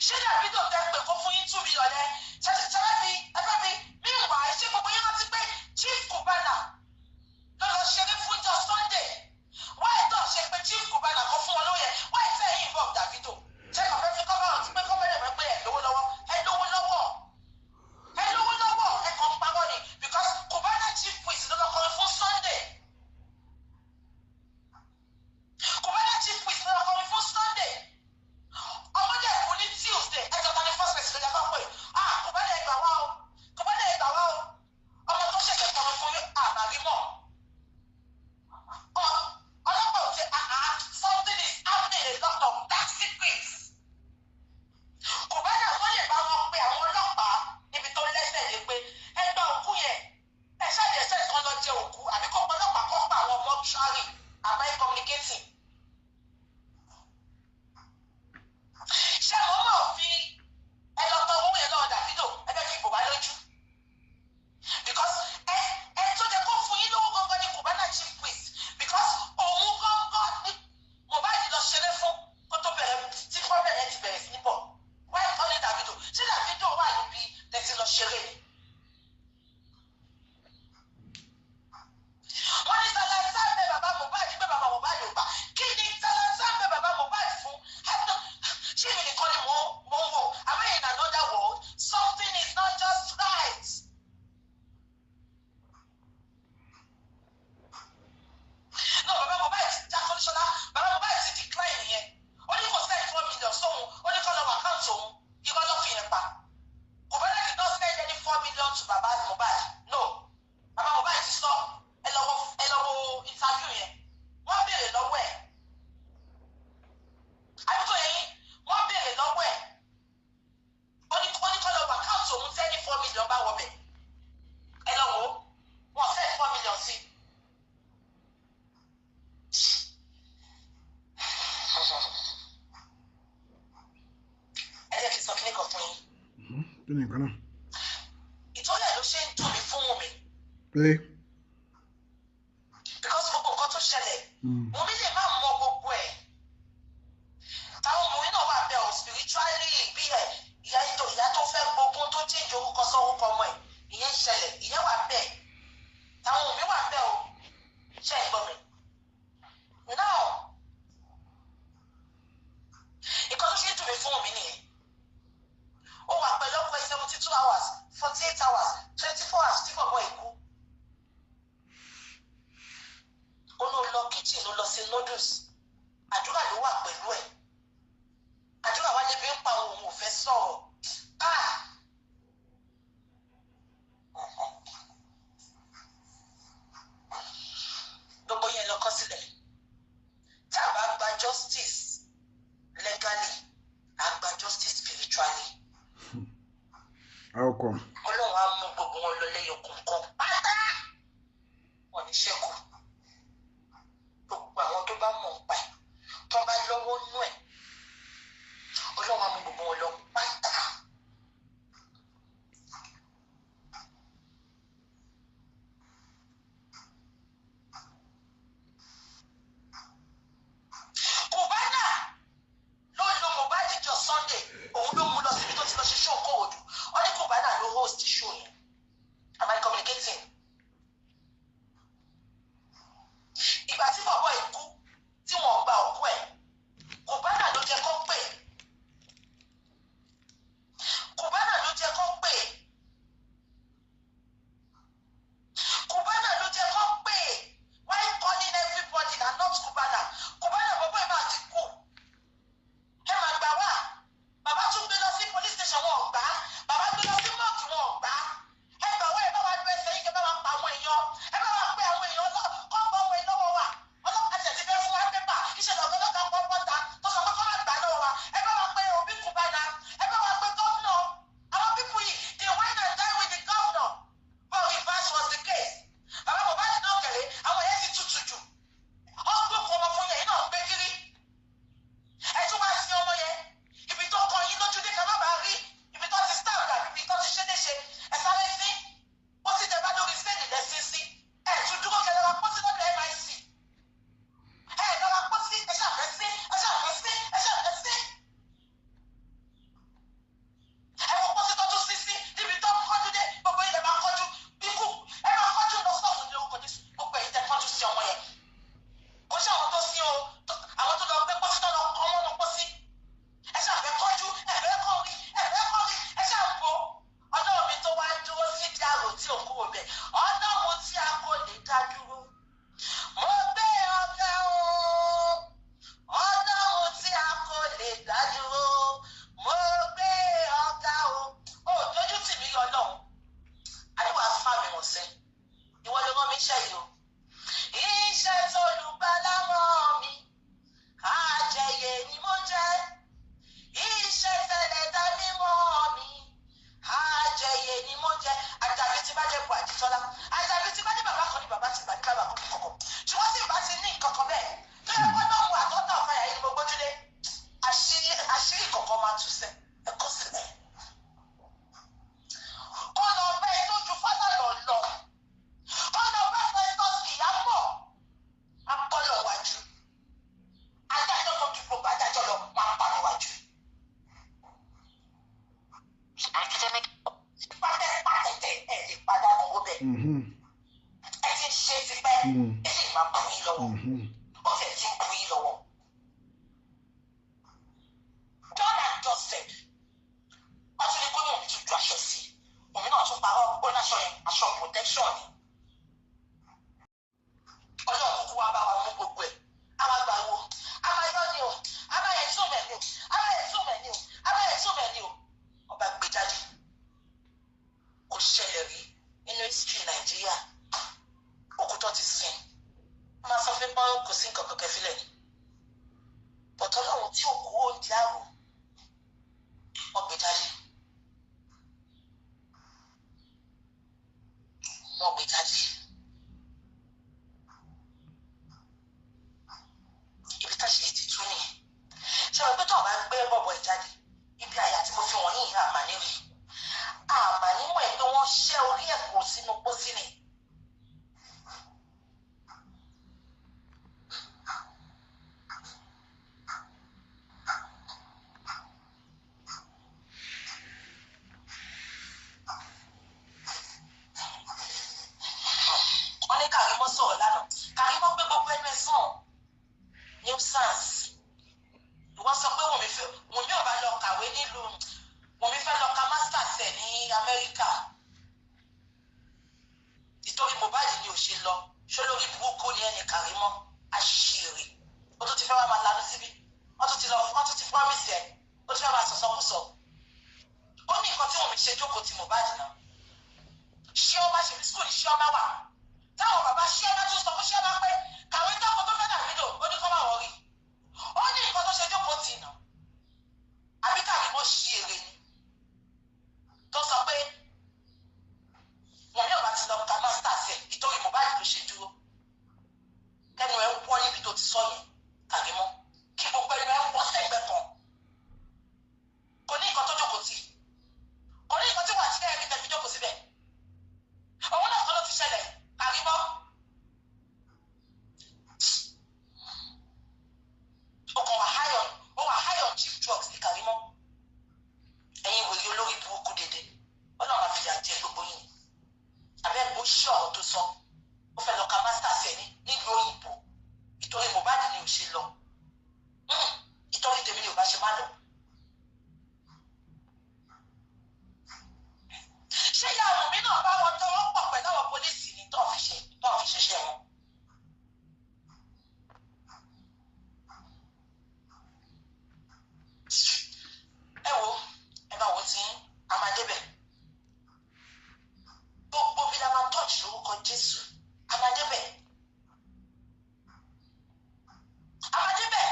Ṣé Davido tẹ pé kó fún yín 2 million ẹ ṣe ṣe fẹ́ fi ẹ fẹ́ fi meanwhile, ṣé gbogbo yín rántí pé Chief Cubana ló lọ ṣeré fún jọ Sunday? Why tó ṣe pé Chief Cubana kó fún wọn lówó yẹn? Why tẹ yín involve Davido? Ṣé kàn fẹ́ fi cover up pé kọ́ bẹ̀rẹ̀ pé ẹ lówó lọ́wọ́, ẹ lówó lọ́wọ́, ẹ lówó lọ́wọ́, ẹ kàn ń parọ́ ni, because Cubana Chief Priest ló lọ kọrin fún Sunday. Cubana Chief Priest ló lọ kọrin fún Sunday. Ọmọdé kú ní Tuesday. Ẹjọ, ta ni first person ló yẹ kó pè? Ah, Cubana, ẹgbà wá o. Cubana, ẹgbà wá o. Ọmọ tó ṣẹ̀ṣẹ̀ kọrin fún àmàrí mọ̀. Ọlọ́pàá ò ti, ah ah, something is happening, a lot of dark secrets. Cubana, wọ́n lè bá wọn pe àwọn ọlọ́pàá níbi tó lẹ́sẹ̀ lé pé ẹ gba òkú yẹn, ẹ ṣáàjì ẹsẹ̀ kan lọ jẹ òkú, àbí kó pa ọlọ́pàá, kó pa àwọn mortuary. Am I communicating? Ṣé àwọn máa fi ẹ lọ tọ owó yẹn lọ́wọ́ Davido? Ẹ fẹ́ fi bò wá lójú because ẹ tó jẹ kó fún yín lówó gangan ní Cubana Chief Priest, because òun gangan ní Mohbad lọ ṣeré fún kó tó bẹ̀rẹ̀ tí problem yẹn ti bẹ̀rẹ̀ sí ní bọ̀. Why calling Davido? Ṣé Davido wà níbi tẹ̀sí lọ ṣeré ni? Wọ́n ní Salasa ń bẹ bàbá Mohbad pé bàbá Mohbad ò gbà. Kí ni Salasa ń bẹ bàbá Mohbad fún? Ṣé èmi nìkan ni mò ń wò? Am I in another world? Something is not just right. No, bàbá Mohbad ti já kọ́níṣọ́lá. Bàbá Mohbad ti decline yẹn. Ó ní kò send 4 million sóhun, ó ní kọ́ lọ wọ account òun. Irọ́ ló fi yẹn pa. Cubana did not send any 4 million to bàbá Mohbad. No, bàbá Mohbad ti sọ. Ẹ lọ wo interview yẹn, wọ́n béèrè lọ́wọ́ ẹ̀. Àbíkó yẹn, wọ́n béèrè lọ́wọ́ ẹ̀, ó ní kọ́ lọ wọ account òun tẹ́ ní 4 million bá wọ bẹ̀. Ẹ lọ wo, wọ́n send 4 million sí. Ẹ jẹ́ kí n sọ kíní kan fún yín. Kí ni nǹkan náà? Ìtọ́lẹ̀ ló ṣe ń dùn mí fún mi Pé because gbogbo nǹkan tó ṣẹlẹ̀, Wùnmí lè má mọ gbogbo ẹ̀. Táwọn ọmọrin náà wà bẹ́ẹ̀ o, spiritually, bí ẹ̀ ìyá tó ìyá tó fẹ́ gbógun tó change orúkọ sọ́wọ́kọ ọmọ ẹ̀, ìyẹn ṣẹlẹ̀, ìyẹn wà bẹ́ẹ̀. Táwọn Wùnmí wà bẹ́ẹ̀ o. Ṣe é gbọ́ mi? Now, nǹkan tó ṣe é dùn mí fún mi nìyẹn. Ó wà pẹ̀lú ọkọ ẹ̀ 72 hours, 48 hours, 24 hours tí bọ̀bọ̀ ikú. Ó ló lọ kitchen, ó lọ sí noodles. Àdúrà ló wà pẹ̀lú ẹ̀. Àdúrà wá lébi ń pa òun, ò fẹ́ sọ̀rọ̀. Ah! Gbogbo yẹn lọ kọ sílẹ̀. Tá a bá gba justice legally, a gba justice spiritually. How come? Ọlọ́run á mú gbogbo wọn lọ lẹ́yọ kọ̀ọ̀kan pátá, wọn ní ṣẹ́kù. Gbogbo àwọn tó bá mọ̀ ń pa ẹ̀, tó bá lọ́wọ́ nú ẹ̀, Ọlọ́run á mú gbogbo wọn lọ pátá. Cubana ló lo Mohbad jọ Sunday. Òun ló mú lọ síbi tó ti lọ ṣe show Kòròdú. Wọ́n ní Cubana ló host show yẹn. Am I communicating? Ìgbà tí bọ̀bọ̀ yìí kú, tí wọ́n gba òkú ẹ̀, Ẹ ti ń ṣe tipẹ́. Ẹ sì máa bu yín lọ́wọ́. Ó sì ti ń bu yín lọ́wọ́. Done and dusted. Wọ́n tún ní kó ní òun tún ju aṣọ sí i. Òun náà tún parọ́, ó ní aṣọ yẹn aṣọ protection ni. Ọlọ́run kúkú wá bá wa mú gbogbo ẹ̀. A máa gbà wo. A máa yọ ni o. A máa yẹ túmẹ̀ ni o. A máa yẹ túmẹ̀ ni o. A máa yẹ túmẹ̀ ni o. Ọba gbé jáde. Kò ṣẹlẹ̀ rí nínú history Nàìjíríà. Òkú tó ti sin. Wọ́n máa sọ fún pé kò sí nǹkan kankan sílẹ̀ ni. Bọ̀tọ́ lọ́run tí òkú ó di àrò. Wọ́n gbé jáde. Wọ́n gbé jáde. Ibi táṣìírí ti tú nìyẹn. Ṣé o pé tó o bá gbé bọ̀bọ̀ ẹ̀ jáde, ibi àyà tí mo fi wọ̀nyí yìí àmà nírí. Àmà nímọ̀ ẹ̀ pé wọ́n ṣẹ́ orí ẹ̀ kò sínú pósí ni. Wọ́n ní Kàrímọ́ sọ̀rọ̀ lánàá. Kàrímọ́ gbé gbogbo ẹnu ẹ̀ sàn. Nuisance. Ìwọ sọ pé Wùnmí fẹ́, Wùnmí ò bá lọ kàwé nílùú, Wùnmí fẹ́ lọ ka masters ẹ̀ ní Amẹ́ríkà. Ìtorí Mohbad ni ò ṣe lọ. Ṣé lórí burúkú ni ẹnì Kàrímọ́? Aṣèrè. Ó tún ti fẹ́ wá máa lanú síbí. Wọ́n tún ti lọ, wọ́n tún ti promise ẹ̀. Ó tún fẹ́ máa sọ̀sọ́kúsọ. Ó ní nǹkan tí Wùnmí ṣe jókòó ti Mohbad náà. Ṣé ó má ṣe ní school ní ṣé ó má wà? Táwọn bàbá ṣé ẹ bá tún sọ fún ṣé ẹ bá pé kàwé táwọn tó fẹ́ dàbí lò ó ní kọ́ máa wọrí. Ó ní nǹkan tó ṣe jókòó tì náà. Àbí Kàrímọ́ ṣí èrè ni. Tó sọ pé Wùnmí ò bá ti lọ ka masters ẹ̀ ìtorí Mohbad ló ṣe dúró. Kẹ́nu ẹ̀ ń wọ́ níbi tó ti sọ yẹn Kàrímọ́. Kí gbogbo ẹnu ẹ̀ wọ́ sẹ́gbẹ̀ẹ́ kan. Kò ní nǹkan tó jókòó tì. Kò ní nǹkan tí wà tí ẹ̀rí tẹ̀ fi jókòó síbẹ̀. Òun náà kọ́ ló ti ṣẹlẹ̀ Kàrímọ́. Ó kàn wà high on, ó wà high on cheap drugs ní Kàrímọ́. Ẹ̀yin wòye olórí burúkú dédé. Ọlọ́run á fìyà jẹ gbogbo yín. Àbẹ́ ẹ̀gbọ́n ṣí ọ̀rọ̀ tó sọ. Ó fẹ́ lọ ka masters ẹ̀ ní nílùú òyìnbó. Ìtorí Mohbad ni ò ṣe lọ. Ìtorí tèmi ni ò bá ṣe má lọ. Ṣé ìyá Wùnmí náà bá wọn tọwọ́ pọ̀ pẹ̀lú àwọn pólísì ni tó fi ṣe tó fi ṣiṣẹ́ wọn? Ẹ wo, ẹ máa wo tí a máa débẹ̀. Gbogbo bí la máa touch lórúkọ Jésù, a máa débẹ̀. A máa débẹ̀.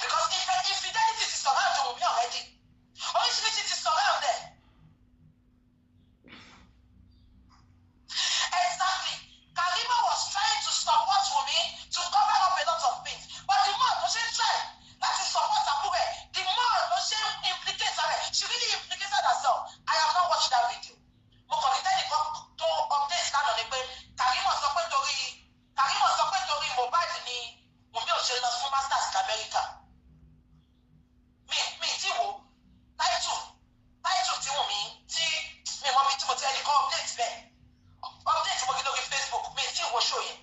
Because infidelity ti surround Wùnmí already. Oríṣiríṣi ti surround ẹ̀. Exactly. Karimo was trying to support Wunmi to cover up a lot of things. But the more tó ṣe ń try láti support àbúrò ẹ̀, the more ló ṣe ń implicate her. She really implicated herself. I have not watched that video. Mo kàn rí tẹ́nìkan tó update lánàá ni pé Karimo sọ pé torí Mohbad ni Wunmi ò ṣe lọ fún masters ní Amẹ́ríkà. Mi tí wo title tí Wunmi tí mi mọ mi tí mo ti ẹnìkan update bẹ́ẹ̀. Update mo kí lórí Facebook, mi tí wo show yẹn.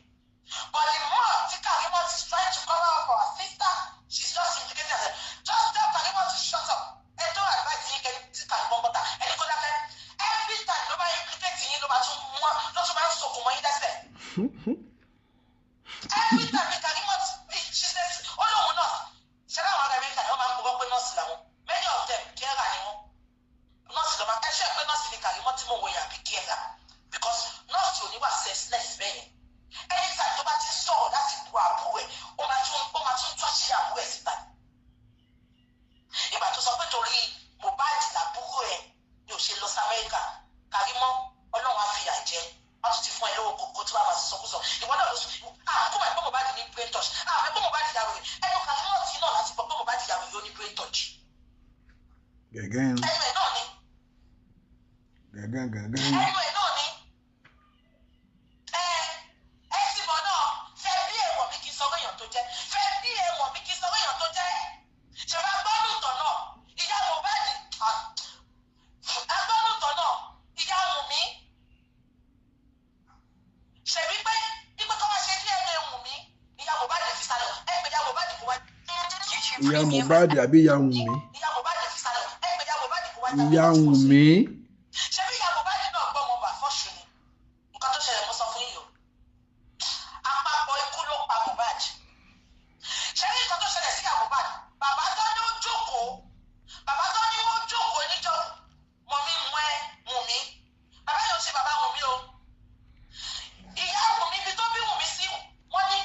But the more tí Karimo is trying to cover up for her sister, she's just implicating herself. Just tell Karimo to shut up. Ẹ tó advice yín kẹ́ni tí Karimo ń bọ́ta. Ẹni kó dákẹ́. Every time ló máa implicate yín, ló máa tún mú ló tún máa ń sokùn mọ́ yín lẹ́sẹ̀. Every time ni Karimo she says, ó lóun nurse. Ṣé láwọn ará Amẹ́ríkà ni wọ́n máa ń purọ́ pé nọ́ọ̀sì làwọn? Many of them carer ni wọ́n. Nọ́ọ̀sì ló máa ẹ ṣe pé nọ́ọ̀sì ni Karimo tí mò ń wo yẹn àbí carer. Because nọ́ọ̀sì ò ní wà senseless bẹ́ẹ̀ yẹn. Anytime tó bá ti sọ̀rọ̀ láti bu àbúrò ẹ̀, ó máa tún tú àṣírí àbúrò ẹ̀ síta. Ìgbà tó sọ pé torí Mohbad làbúrò ẹ̀ ni ò ṣe lọ sí Amẹ́ríkà. Karimo, Ọlọ́run á fìyà jẹ. Wọ́n tún ti fún ẹ lówó kókó tí wàá máa sọkúsọ. Ìwọ náà ló sọ, àkókò máa pé Mohbad ní brain touch. Àmọ́ pé Mohbad yàwó rẹ̀. Ẹnu Karimo tí náà láti gbọ́ pé Mohbad yàwó rẹ̀ ó ní brain touch. Gẹ̀gẹ́. Ẹnu ẹ̀ náà ni. Gẹ̀gẹ́ gẹ̀gẹ́. Ẹnu ẹ̀ náà ni. Ẹ ti mọ̀ náà, fẹ́ bí èèwọ̀ mi kì í sọ èèyàn tó jẹ́. Fẹ́ bí èèwọ̀ mi kì í sọ èèyàn tó jẹ́. Ṣèbá gbọ́dún tọ̀ náà, ìyá Mohbad, agbọ́dún tọ̀ náà. Ìyá Mohbad àbí ìyá Wùnmí? Ìyá Mohbad fi sálọ. Ẹ pé ìyá Mohbad kò wá Ìyá Wùnmí. Ṣé bí ìyá Mohbad náà gbọ́ ọmọ bà fọ́ṣù ni? Nǹkan tó ṣẹlẹ̀ mo sọ fún yìí o. Àpapọ̀ ikú ló pa Mohbad. Ṣé bí nǹkan tó ṣẹlẹ̀ sí ìyá Mohbad? Bàbá tó ní ó jókòó. Bàbá tó ní ó jókòó níjọ́ mọ̀mí mú ẹ Wùnmí. Bàbá yóò ṣe bàbá Wùnmí o. Ìyá Wùnmí ibi tó bí Wùnmí sí, wọ́n ní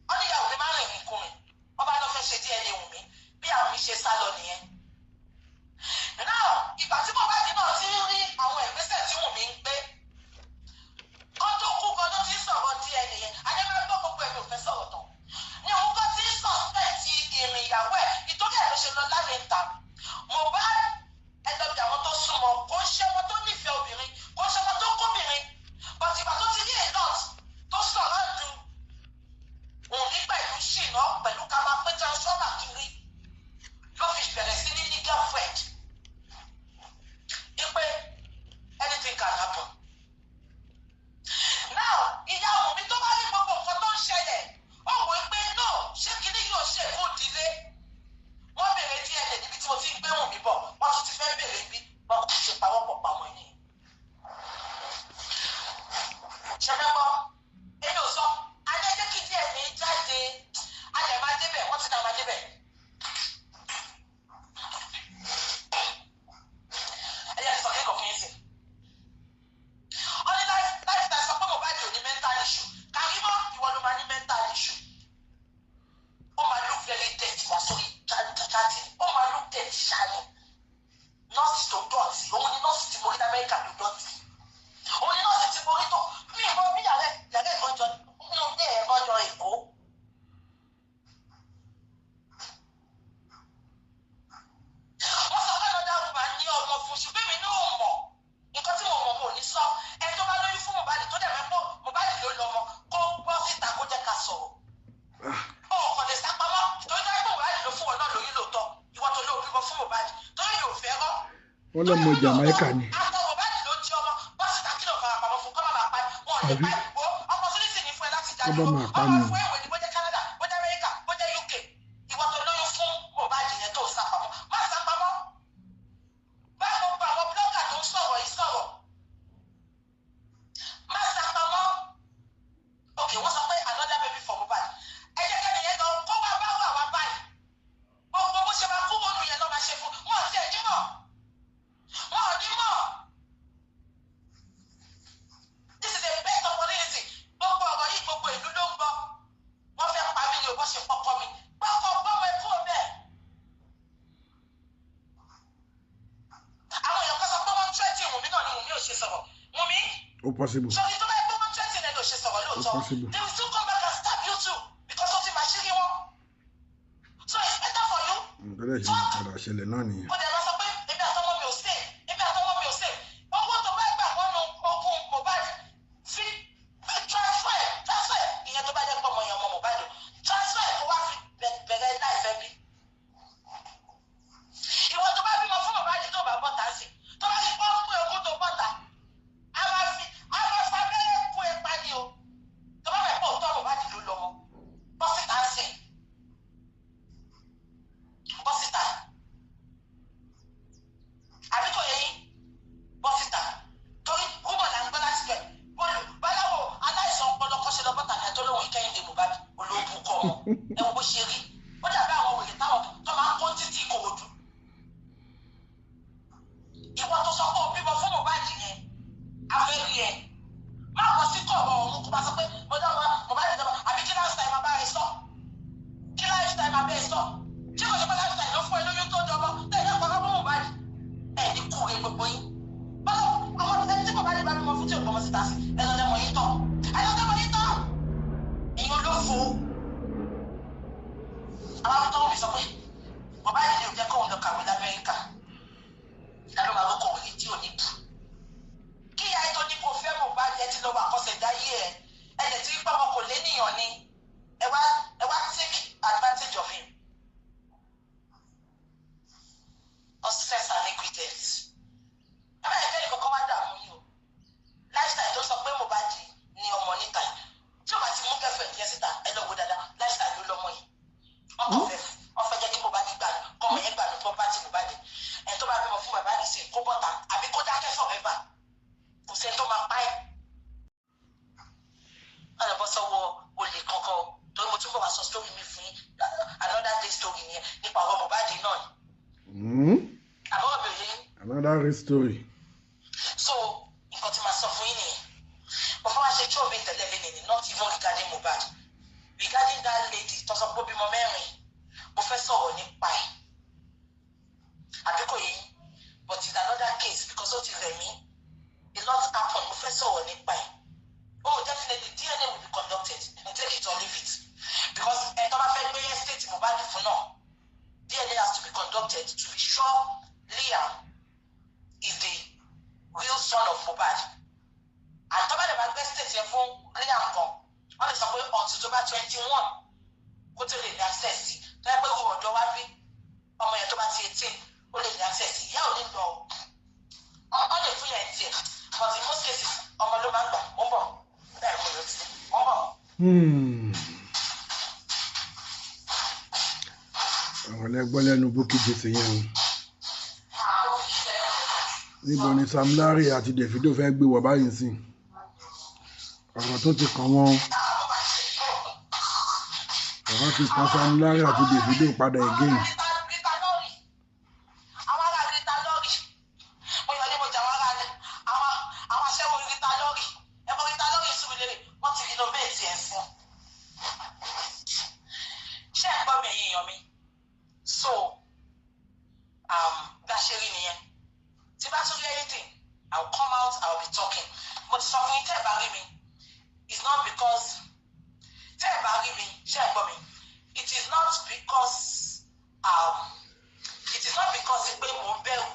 wọ́n ní ìyá Wùnmí máa ń rìnrìn kùnrin. Wọ́n bá lọ fẹ́ ṣe DNA Wùnmí. Bí àwọn mi ṣe sá lọ nìyẹn. Now, ìgbà tí Mohbad náà ti ń rí àwọn ìgbésẹ̀ tí Wùnmí ń gbé, kó tó kú gan ló ti ń sọ̀rọ̀ DNA yẹn. Adébáyọ̀ gbogbo ẹ̀mí ò fẹ́ sọ̀rọ̀ tán. Ní òun kan ti ń suspect ìrìn ìyàwó ẹ̀, ìtorí ẹ̀ ló ṣe lọ láre ń ta. Mohbad ẹ lọ bí àwọn tó súnmọ́, kò ń ṣe wọn tó nífẹ̀ẹ́ obìnrin, kò ń ṣe wọn tó kóbìnrin. But ìgbà tó ti rí a lot tó sọ̀rọ̀ ju Wùnmí pẹ̀lú ṣìnà pẹ̀lú ká máa pé transformer kiri ló fi bẹ̀rẹ̀ sí ní ní girlfriend. Ipe anything can happen. Now, ìyá Wùnmí tó bá rí gbogbo nǹkan tó ń ṣẹlẹ̀, ó wò ó pé no, ṣé kinní yóò ṣe fún ìdílé? Wọ́n bèrè DNA níbi tí mo ti ń gbé Wùnmí bọ̀, wọ́n tún ti fẹ́ bèrè bí wọ́n kò ṣe pawọ́pọ̀ pa wọ́n ni. Ṣé fẹ́ gbọ́? Èmi ò sọ, adé jẹ́ kí DNA jáde, a lè máa débẹ̀, wọ́n ti náà máa débẹ̀. Ẹ jẹ́ kí n sọ kéèkàn fún yín sí. Ó ní lifestyle sọ pé Mohbad ò ní mental issue. Kàrímọ́, ìwọ ló máa ní mental issue. Ó máa look very dead wá sórí chat. Ó máa look dead ṣáni. Nọ́ọ̀sì tó dọ̀tí. Òun ni nọ́ọ̀sì tí mo rí ní Amẹ́ríkà tó dọ̀tí. Òun ni nọ́ọ̀sì tí mo rí tó mi ì mọ bí yàrá yàrá ìkànjọ nínú ilé ẹ̀kọ́jọ Èkó. Wọ́n sọ pé lọ́dà woman ní ọmọ fún, ṣùgbọ́n èmi náà ò mọ̀. Nǹkan tí mo mọ̀, mo ò ní sọ. Ẹni tó bá lóyún fún Mohbad tó dẹ̀ mẹ́pọ̀ Mohbad ló lọ́mọ, kó bọ́ síta kó jẹ́ ká sọ̀rọ̀. Ó kàn lè sá pamọ́ torí tó yẹ pé Mohbad ló fún ọ náà lóyún lóòótọ́. Ìwọ tó lóò bímọ fún Mohbad torí mi ò fẹ́ rọ́. Wọ́n lọ́mọ Jamaica ni. Àtọ Mohbad ló jí ọmọ, bọ́ síta, kí ló fara pamọ́ fún? Kọ́ má bàa pa wọn ò lè Àbí? pa ẹ́. Wo opportunity ní fún ẹ láti Kọ́ jáde. bá máa pa Ọmọ ni o. fún ẹ̀wẹ̀ ní bó jẹ́ Canada, bó jẹ́ America, bó jẹ́ UK. Ìwọ tó lóyún fún Mohbad yẹn tó sá pamọ́, má sá pamọ́. Bá gbogbo àwọn blogger tó ń sọ̀rọ̀ yìí sọ̀rọ̀, má sá pamọ́. Ok, wọ́n sọ pé another baby for Mohbad. Ẹ jẹ́ kẹ́ni yẹn lọ kó wá bá wà wá báyìí. Gbogbo bó ṣe máa kúrò nù yẹn lọ́ máa ṣe fún wọn. Ò tiẹ̀ ní mọ̀, wọn ò ní mọ̀. This is a best opportunity. Gbogbo ọ̀rọ̀ yìí, gbogbo ìlú ló ń gbọ́. Wọ́n fẹ́ pa mí ni o, bó ṣe pọkọ mi gbọ́kọ̀ gbọ́mọ ẹ kúrò bẹ́ẹ̀. Àwọn èèyàn kan sọ pé wọ́n ń tẹ́tì Wùnmí náà ni Wùnmí ò ṣe sọ̀rọ̀. Wùnmí Ó possible. sọ̀rọ̀ tó bá yẹ pé wọ́n ń tẹ́tì rẹ̀ ló ṣe sọ̀rọ̀ lóòótọ́. Ó possible. They will still come back and stab you too because ó ti máa ṣírí wọn. So it's better for you Nǹkan dẹ̀ ṣe máa padà ṣẹlẹ̀ náà nìyẹn. kó dẹ̀ máa sọ pé èmi àtọmọ mi ò sè, èmi àtọmọ mi ò sè. Owó tó bá gbà wọnú ogún Mohbad, fi transfer, transfer ìyẹn tó bá jẹ́ pé ọmọ yẹn ọmọ Mohbad o, transfer kó wá fi bẹ̀rẹ̀ láìfẹ́ bí. Ìwọ tó bá bímọ fún Mohbad tó bá bọ́ta sí, tó bá fi pọ́n pé ogún tó bọ́ta, a máa fi a máa fa abẹ́rẹ́ kún ẹ pa ni o. Tó bá fẹ́ pọ̀ òótọ́ Mohbad ló lọ́mọ, bọ́ síta sí, bọ́ síta. Àbí kò yẹ yín? Bọ́ síta torí rúmọ̀ là ń gbọ́ láti bẹ̀. Bọ́ọ̀lù báláwo aláìsàn ọpọlọ kọ́ṣẹ́ lọ bọ́tà kan tó lóun ìkẹyìndé Mohbad olóògùn kọ ọmọ. Ẹ wo bó ṣe rí, ó dàbí àwọn wèrè táwọn tó máa ń kó títí Ìkòròdú. Ìwọ tó sọ pé o bímọ fún Mohbad yẹn, afẹ́rí ẹ má bọ́ sí kọ̀ọ̀rọ̀ ọ̀run kó bá sọ pé mo dábàá Mohbad dábàá. Àbí kí lifestyle máa bá ẹ sọ? Kí lifestyle máa bá ẹ sọ? Ṣé kò ṣe pé lifestyle ló fún ẹ lóyún tó dọmọ tẹ̀lé ọ̀pọ̀ fún Mohbad? Ẹ ní kúre gbogbo yín. Báwo àwọn ẹni tí Mohbad bá bímọ fún tí ò gbọmọ síta sí, ẹ lọ lẹ́mọ yín tán, ẹ lọ lẹ́mọ yín tán, ìyẹn ló fo. Àwọn akitọ́ mi sọ pé Mohbad ní ò jẹ́ kóun lọ kàwé l'Amẹ́ríkà. Ìdáná máa lóko òye tí ò ní bù kí ìyá ètò ní kò fẹ́ Mohbad. Ẹ ti lọ wà kọsẹ̀ dáyé ẹ, ẹ lè ti rí pé ọmọ kò lénìyàn ni. Ẹ wá take advantage of him. Success and equitance. Ẹ bá yẹ kẹ́ni kankan wá dààmú yín o. Lifestyle tó sọ pé Mohbad ní ọmọ níta yìí, tí o bá ti mú girlfriend yẹn síta, ẹ lọ wo dáadáa, lifestyle ló lọ́mọ yìí. Wọ́n kàn fẹ́, wọ́n fẹ́ jẹ́ kí Mohbad bọ́ sọ́wọ́ olè kankan o, torí mo túbọ̀ wá sọ story mi fún yín, another day story nìyẹn nípa ọ̀rọ̀ Mohbad náà ni. Àbọ̀wọ̀ mi ò yé yín? Another real story. So nǹkan tí màá sọ fún yín nìyẹn. Mo fẹ́ wá ṣe show mi tẹ́lẹ̀ lé nìyẹn, not even regarding Mohbad, regarding that lady tó sọ pé ó bímọ mẹ́rin. Mo fẹ́ sọ̀rọ̀ nípa ẹ̀, àbí kò yé yín? But it's another case because ó ti rẹ̀ mí. A lot happen. Mo fẹ́ sọ̀rọ̀ nípa ẹ̀. Oh, definitely DNA will be conducted, and take it or leave it, because ẹ̀ tó bá fẹ́ gbé estate Mohbad fún náà, DNA has to be conducted to be sure Liam is the real son of Mohbad. And tó bá dẹ̀ bá gbé estate yẹn fún Liam kan, wọ́n lè sọ pé until tó bá 21 kó tó lè ní access sí. Tó yẹ pé wo ọ̀dọ́ wá bí ọmọ yẹn tó bá ti 18, ó lè ní access sí. Ìyá ò ní lọ o, ọ lè fún yẹn tiẹ̀, but in most cases ọmọ ló máa ń gbà. Ó ń bọ̀ bẹ́ẹ̀, mo lọ sí, ó ń bọ̀. Ọ̀rọ̀ lẹ gbọ́ lẹ́nu Bukky Jesse yẹn o. Níbo ni Sam Larry àti Davido fẹ́ gbé wọ̀ báyìí sí? Ọ̀rọ̀ tó ti kàn wọ́n, ọ̀rọ̀ ti kan Sam Larry àti Davido padà again. Àwọn ará Rita lọ́rì, mo yọ ní mo jà, àwọn ará àwọn aṣẹ́wó Rita lọ́rì, ẹ̀mọ Rita lọ́rì Sùúrùlérè, wọ́n ti renovate ẹ̀ fún. Ṣé ẹ gbọ́ mi, ẹ̀yin èèyàn mi? So bá a ṣe rí nìyẹn. Tí bá tún rí anything, I will come out, I will be talking. Mo ti sọ fún yín, tẹ́ ẹ bá rí mi, it's not because, tẹ́ ẹ bá rí mi, ṣé ẹ gbọ́ mi, it is not because pé mò ń bẹ̀rù,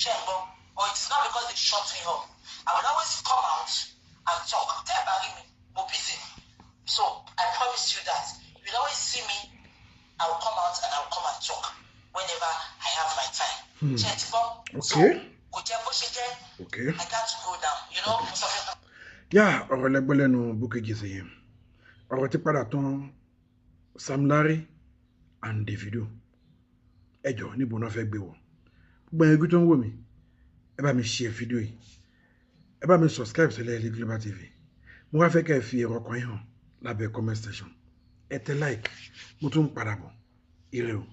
ṣé ẹ gbọ́, or it is not because they shut me up. I will always come out and talk. Tẹ́ ẹ bá rí mi, mo busy. So I promise you that you will always see me. I will come out and I will come and talk whenever I have my time. Ṣé ẹ ti gbọ́? So kò jẹ́ bó ṣe jẹ́. I got to go now. Mo sọ fún Yá, ọ̀rọ̀ lẹ gbọ́ lẹ́nu Bukky Jesse yẹn. Ọ̀rọ̀ ti padà tán Sam Larry and Davido. Ẹ jọ̀ọ́, níbo náà fẹ́ gbé wọ̀? Gbogbo ẹ̀yin tó ń wò mí, ẹ bá mi share fídíò yìí, ẹ bá mi subscribe sílẹ̀ ilé Global TV. Mo wá fẹ́ kẹ́ ẹ fi èrò ọkàn yín hàn lábẹ́ comment section. Ẹ tẹ like. Mo tún ń padà bọ̀. Ire o.